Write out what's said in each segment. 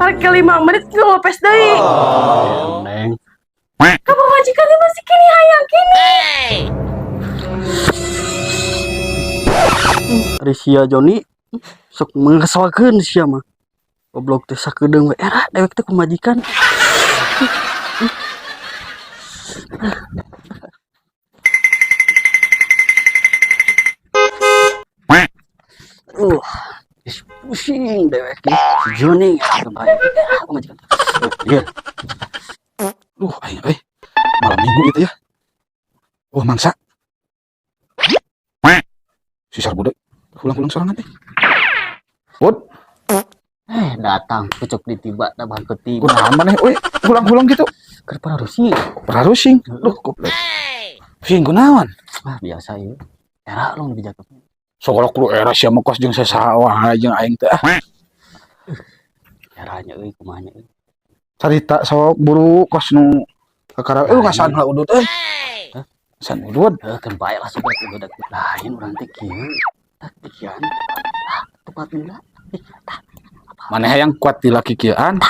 Karek 5 menit ngolopes deui. Neng. Ka pamajikan teh masih keneh hayang keneh. Ari sia Joni sok mengesalkeun sia mah. Goblok teh sakedeung we era dewek teh pamajikan. Geus pusing dewek nih. Si Joni bae. Pamajikan. Iya. Duh, aing euy. Malam Minggu itu ya. Oh, mangsa. Si Sarbude pulang-pulang sorangan teh. Bud, Datang pucuk ditiba da bangkeut tiba. Kunaon maneh euy pulang-pulang gitu? Keur pararusing. Pararusing. Duh, goblok. Pusing kunaon? Ah, biasa ieu. Era lu dijakeun. Sokolok kudu era sia mah kos jeung sasaha wae jeung aing teh ah. Eranya euy, kumaha nya euy. Carita sok buru kos nu kakara euy ngasaan heula udut euy. Hah? Ngasaan udut. Heuh, keun bae lah sobat udah lain urang teh kieu. Tah pikiran. Ah, tepat heula. Maneh hayang kuat di laki kieuan.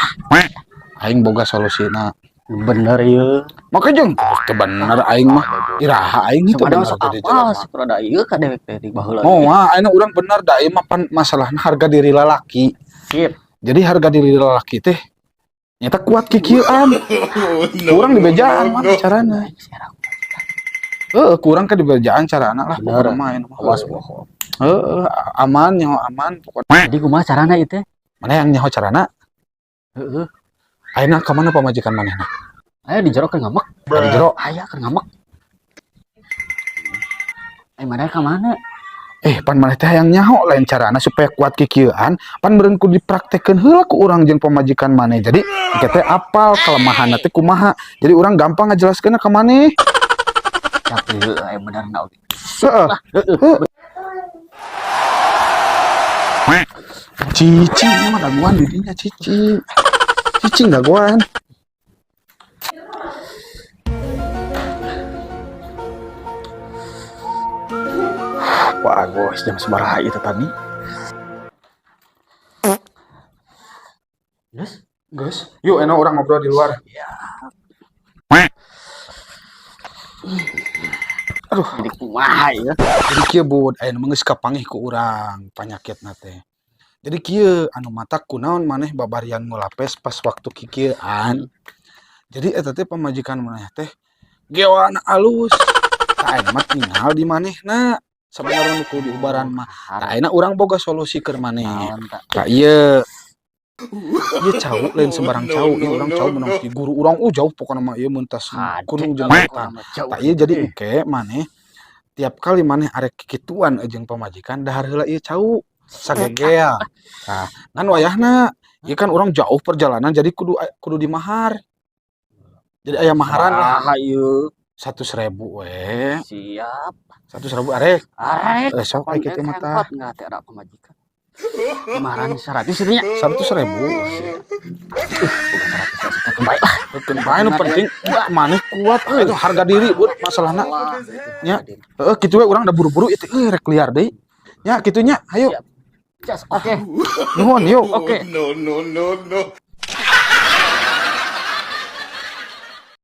Aing boga solusina. Bener ieu. Maka jeung teu bener aing mah. Iraha aing itu Sebenarnya bener sok jadi apal jelema. sok rada ieu ka dewek teh di baheula. Moal, ayeuna urang bener da ieu mah pan masalahna harga diri lalaki. Sip. Jadi harga diri lalaki teh nyata kuat kikieuan. Kurang dibejaan mah carana. Heeh, kurang ke dibejaan carana lah Bener. pokokna mah ayeuna mah. Awas bohong. Heeh, aman nyaho aman pokokna. Jadi kumaha carana ieu teh? Mana yang nyaho carana? Heeh. Ayeuna ka mana pamajikan manehna? Aya di jero keur ngambek. Di jero. Aya keur ngambek. Mana ka mana? Pan maneh teh hayang nyaho lain carana supaya kuat kikieuan, pan meureun kudu dipraktekeun heula ku urang jeung pamajikan maneh. Jadi engke teh apal kelemahanna teh kumaha. Jadi urang gampang ngajelaskeunna ka maneh. Tapi heueuh aya benerna oge. Heeh. Heeh. Cici mah dagoan di dinya cici. Cici dagoan. Bagus, jam sabaraha itu tadi? Geus? Geus, yuk enak orang ngobrol di luar. Ya. Aduh, Jadi kumaha ieu? Jadi kieu Bud, aya nu geus kapanggih ku urang panyakitna teh. Jadi kieu anu matak kunaon maneh babarian ngulapes pas waktu kikieuan. Jadi eta teh pamajikan maneh teh gewana alus. Tah ayeuna mah tinggal di manehna. Sabenerna nu kudu diubaran mah. Tah ayeuna urang boga solusi keur maneh. Naon tah? Tah ieu. Ieu cau lain sembarang cau, ieu urang cau menang ti guru urang jauh pokona mah ieu mun tas gunung jeung lautan. Tah ieu jadi engke maneh tiap kali maneh arek kikituan jeung pamajikan dahar heula ieu cau sagegel. Tah, ngan wayahna ieu kan urang jauh perjalanan jadi kudu dimahar. Jadi aya maharan lah. Saha ieu? 100.000 we. Siap. 100.000 arek. Arek. Sok aya kitu mah tah. Nggak teh ada pamajikan. Kemarin 100 itu nya. 100.000. Bukan 100 ya, suka baik lah. Keun bae nu penting maneh kuat itu harga diri Bud masalahna. Nya. Heeh kitu we urang da buru-buru ieu teh euy rek liar deui. Nya kitu nya, hayu. Jas, oke. Nuhun yuk. Oke. No, no, no, no.